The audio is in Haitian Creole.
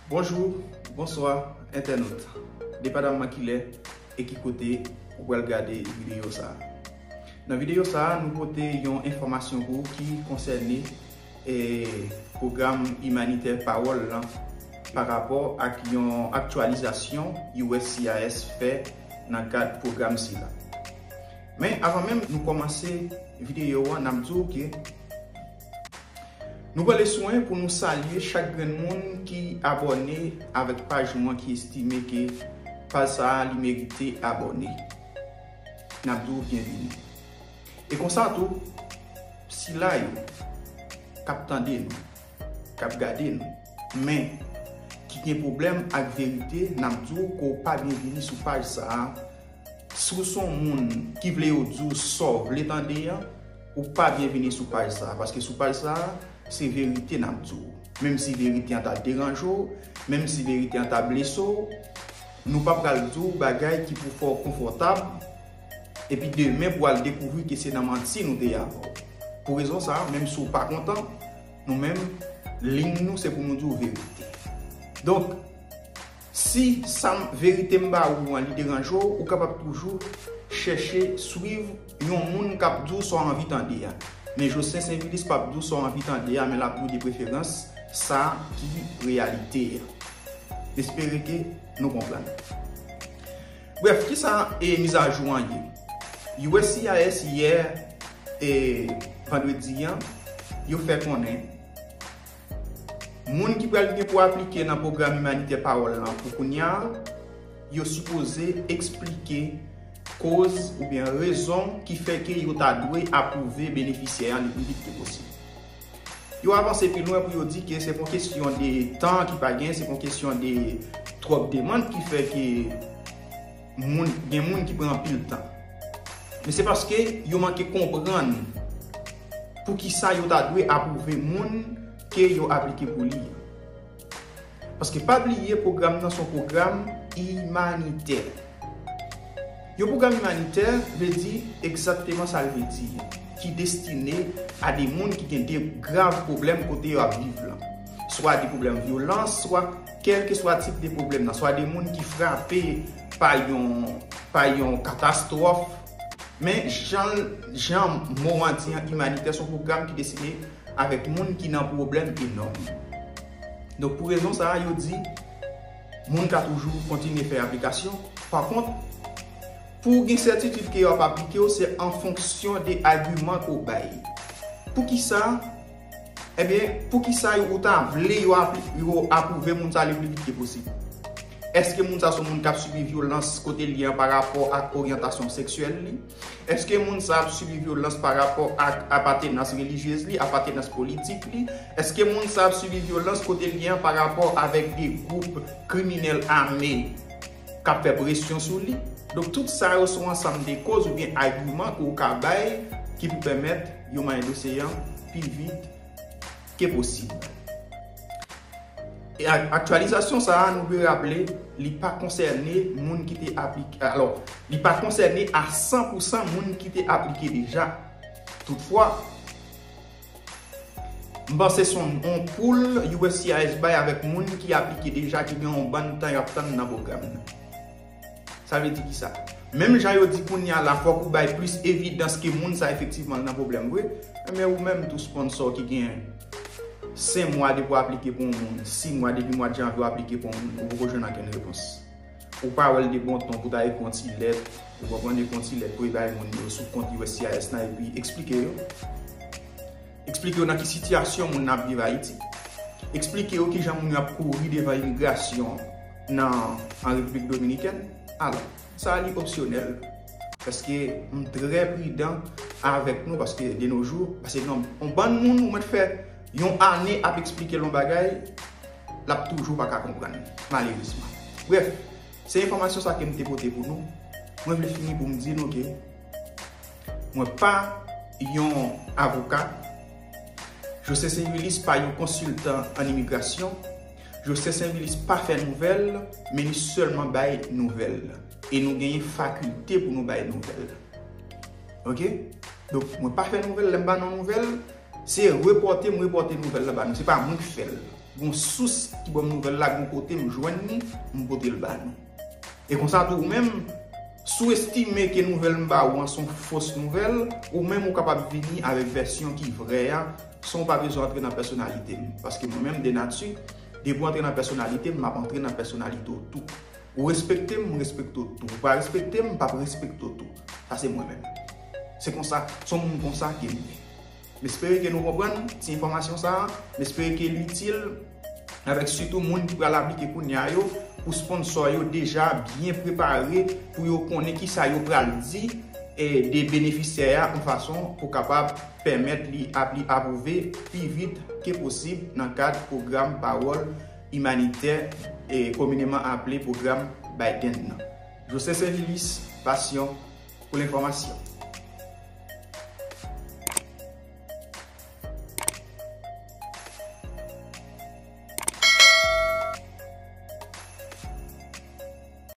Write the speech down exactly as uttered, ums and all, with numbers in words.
Bonjou, bonswa, entènot. Depandaman kilè e ki kote ou pral gade videyo sa a. Nan videyo sa a, nou pote yon enfòmasyon pou ou ki konsène, e, pwogram imanitè Pawòl lan pa rapò ak yon aktyalizasyon U S C I S fè nan kad pwogram sila. Men, avan menm nou kòmanse videyo an, n ap di w ke nou pran le swen pou nou salye chak grenn moun ki abòne avèk paj nou an, ki estime ke paj sa a li merite abòne. N ap di w byenvini. E konsa tou, sila yo k ap tande nou, k ap gade nou, men ki gen pwoblèm ak verite, n ap di w ke w pa byenvini sou paj sa a. Si w se yon moun ki vle yo di w sa w vle tande an, ou pa byenvini sou paj sa a, paske sou paj sa a, se verite n ap di w. Menm si verite an ta deranje w, menm si verite an ta blese w, nou pa pral di w bagay ki pou fè w konfòtab, epi demen pou w al dekouvri ke se nan manti nou te ye avè w. Pou rezon sa a, menm si w pa kontan, nou menm, liy nou, se pou nou di w verite. Donk, si sa m, verite m ba ou an, li deranje w, ou kapab toujou chèche swiv yon moun k ap di w sa w anvi tande a. Men Jocelyn Sainvilus p ap di w sa w anvi tande a, men l ap di w de preferans sa ki reyalite a. M espere ke nou konprann. Brèf, kisa, e, mizajou an ye? U S C I S yè, e, vandredi an, yo fè konnen moun ki pral gen pou aplike nan pwogram imanitè Pawòl lan pou kounye a, yo sipoze eksplike koz oubyen rezon ki fè ke yo ta dwe apwouve benefisyè an le pli vit ke posib. Yo avanse pi lwen pou yo di ke se pa yon kesyon de tan ki pa gen, se pa yon kesyon de twòp demann ki fè ke moun, gen moun ki pran anpil tan. Men se paske yo manke konprann poukisa yo ta dwe apwouve moun ke yo aplike pou li an. Paske pa bliye, pwogram nan se yon pwogram imanitè. Yon pwogram imanitè vle di egzakteman sa l vle di, ki destine a de moun ki gen de grav pwoblèm kote yo ap viv lan. Swa de pwoblèm vyolans, swa kèlkeswa tip de pwoblèm nan, swa de moun ki frape pa yon, pa yon katastwòf. Men jan, jan mo an di an, imanitè, se yon pwogram ki destine avèk moun ki nan pwoblèm enòm. Donk, pou rezon sa a, yo di, moun ka toujou kontinye fè aplikasyon. Pa kont, pou w gen sètitid ke yo ap aplike w, se an fonksyon de agiman ke w bay. Poukisa? Ebyen, poukisa yo, ou ta vle yo apli-, yo apwouve moun sa le pli vit ke posib? Èske moun sa se yon moun k ap sibi vyolans kote l ye an pa rapò ak oryantasyon seksyèl li? Èske moun sa ap sibi vyolans pa rapò ak apartenans relijyez li, apartenans politik li? Èske moun sa ap sibi vyolans kote l ye an pa rapò avèk de gwoup kriminèl ame k ap fè presyon sou li? Donk, tout sa yo se yon ansanm de koz oubyen agiman ke w ka bay ki pou pèmèt yo manyen dosye an pi vit ke posib. E ak-, aktyalizasyon sa a, nou dwe raple, li pa konsène moun ki te aplike, alò, li pa konsène a san pou san moun ki te aplike deja. Toutfwa, m panse se yon, yon poul U S C I S bay avèk moun ki aplike deja, ki gen yon bann tan y ap tann nan pwogram nan. Sa vle di kisa? Menm jan yo di kounye a la, fòk ou bay plis evidans ke moun sa efektivman nan pwoblèm vre, men ou menm tou sponsò ki gen senk mwa depi w aplike pou yon moun, sis mwa depi mwa janvye w aplike pou yon moun, ou poko jwenn okenn repons. Ou pa wè l de bon ton pou ta ekri yon ti lèt, ou konprann, ekri yon ti lèt pou e bay moun yo sou kont U S C I S lan epi eksplike yo. Eksplike yo nan ki sitiyasyon moun nan ap viv Ayiti. Eksplike yo kijan moun yo ap kouri devan imigrasyon nan, an Repiblik Dominikèn. Alò, sa a li opsyonèl. Paske m trè pridan avèk nou, paske de nos jours, paske gen yon bann moun ou mèt fè yon ane ap eksplike l yon bagay, l ap toujou pa ka konprann, malerezman. Brèf, se enfòmasyon sa ke m te pote pou nou. Mwen vle fini pou m di nou ke mwen pa yon avoka. Jocelyn Sainvilus pa yon konsiltan an imigrasyon. Jocelyn Sainvilus pa fè nouvèl, men li sèlman bay nouvèl. E nou genyen fakilte pou nou bay nouvèl. Oke? Donk, mwen pa fè nouvèl, lè m ba nou nouvèl, se repòte m repòte nouvèl la ba nou. Se pa mwen ki fè l. Gon sous ki ban m nouvèl la, gon kote m jwenn li, m pote l ba nou. E konsa tou, ou menm, si w estime ke nouvèl m ba ou an se yon fos nouvèl, ou menm ou kapab vini avèk vèsyon ki vrè a, san w pa bezwen antre nan pèsonalite m. Paske mwen menm, de nati, depi w antre nan pèsonalite m, m ap antre nan pèsonalite w tou. Ou respekte m, m respekte w tou. Ou pa respekte m, m p ap respekte w tou. Sa se mwen menm. Se konsa, se yon moun konsa ke m ye. M espere ke nou konprann ti enfòmasyon sa a. M espere ke l itil avèk sitou moun ki pral aplike kounye a yo, pou sponsò yo deja byen prepare pou yo konnen kisa yo pral di e de benefisyè a, yon fason pou kapab pèmèt li ap li apwouve pi vit ke posib nan kad pwogram pawòl imanitè, e komineman aple pwogram Biden nan. Joseph Servilis, Passion, pou lenfòmasyon.